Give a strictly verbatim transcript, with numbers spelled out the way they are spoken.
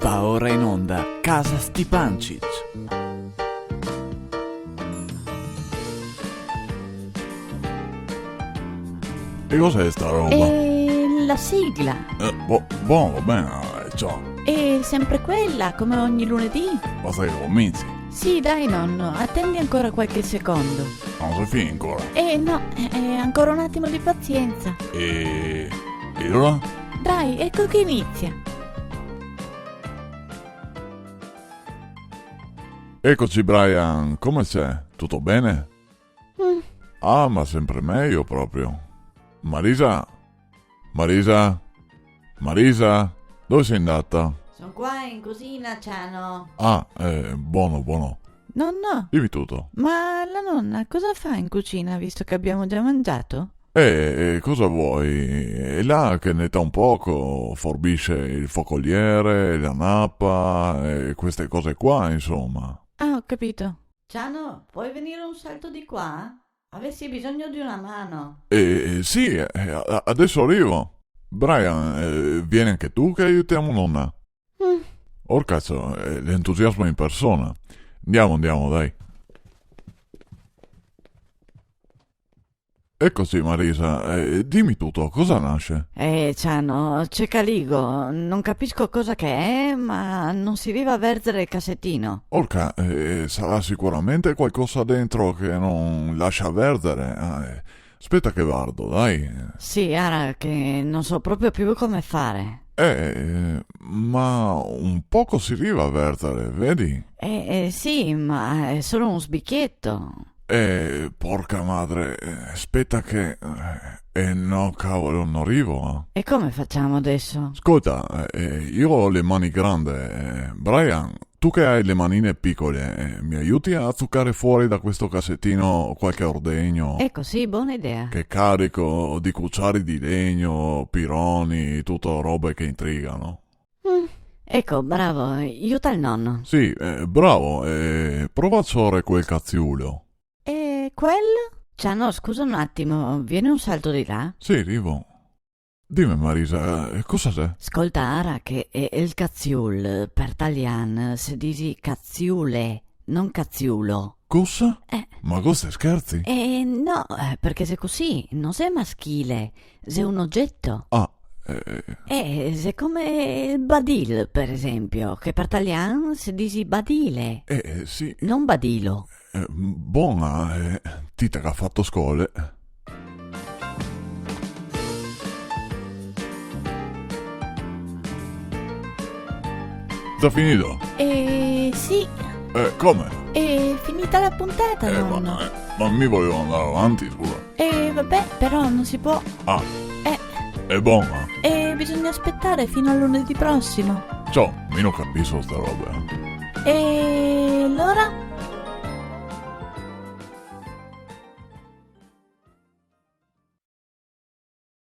Va ora in onda Casa Stipancich. E cos'è sta roba? È la sigla. Eh, bo-, bon, va ben, eh, ciò. È sempre quella, come ogni lunedì. Basta che cominci. Sì, dai, nonno, attendi ancora qualche secondo. Ma non si finisce ancora? Eh, no, eh, eh, ancora un attimo di pazienza. E, e allora? Dai, ecco che inizia. Eccoci, Brian, come stai? Tutto bene? Mm. Ah, ma sempre meglio proprio. Marisa? Marisa? Marisa? Dove sei andata? Son qua in cusina, Ciano. Ah, eh, bon, bon. Nonno. Dimmi tutto. Ma la nonna cosa fa in cucina, visto che abbiamo già mangiato? Eh, eh, cosa vuoi? È là che neta un poco, forbisce il focoliere, la nappa, e queste cose qua, insomma. Ah, ho capito. Ciano, puoi venire un salto di qua? Avessi bisogno di una mano. Eh, eh, sì, eh, a-, adesso arrivo. Brian, eh, vieni anche tu che aiutiamo nonna. Mm. Orcazzo, eh, l'entusiasmo in persona. Andiamo, andiamo, dai. Eccoci, Marisa, eh, dimmi tutto, cosa nasce? Eh, Ciano, c'è Caligo, non capisco cosa che è, ma non si riva a verzere il cassettino. Orca, eh, sarà sicuramente qualcosa dentro che non lascia verzere, eh. Aspetta che vardo, dai. Sì, ara che non so proprio più come fare. Eh, ma un poco si riva a verzere, vedi? Eh, eh, sì, ma è solo un sbicchietto. Eh, porca madre, eh, aspetta che, eh, eh, no, cavolo, non rivo, eh. E come facciamo adesso? Ascolta, eh, eh, io ho le mani grande, eh, Brian, tu che hai le manine piccole, eh, mi aiuti a zuccare fuori da questo cassettino qualche ordegno? Ecco, sì, buona idea. Che carico di cucciari di legno, pironi, tutte robe che intrigano. Mm, ecco, bravo, aiuta il nonno. Sì, eh, bravo, eh, prova a ciore quel caziulo. E quel? Ciano, scusa un attimo, vieni un salto di là. Sì, arrivo. Dimmi, Marisa, eh, cosa c'è? Scolta, ara che, eh, el caziul, per talian, se disi caziule, non caziulo. Cosa? Eh. Ma cosa, scherzi? Eh, no, eh, perché xe cusì, no xe maschile, xe un ogeto. Ah, eh. Eh, xe come el badil, per esempio, che per talian se disi badile. Eh, eh, sì. Non badilo. Eh, bona, eh, ti te ga fato scole. Già finito? Eh, sì. Eh, come? È finita la puntata, eh, nonno. Ma, eh, ma mi volevo andare avanti, scusa. Eh, vabbè, però non si può. Ah. Eh. È bona. E bisogna aspettare fino a lunedì prossimo. Ciò, mi non capisco sta roba. E allora?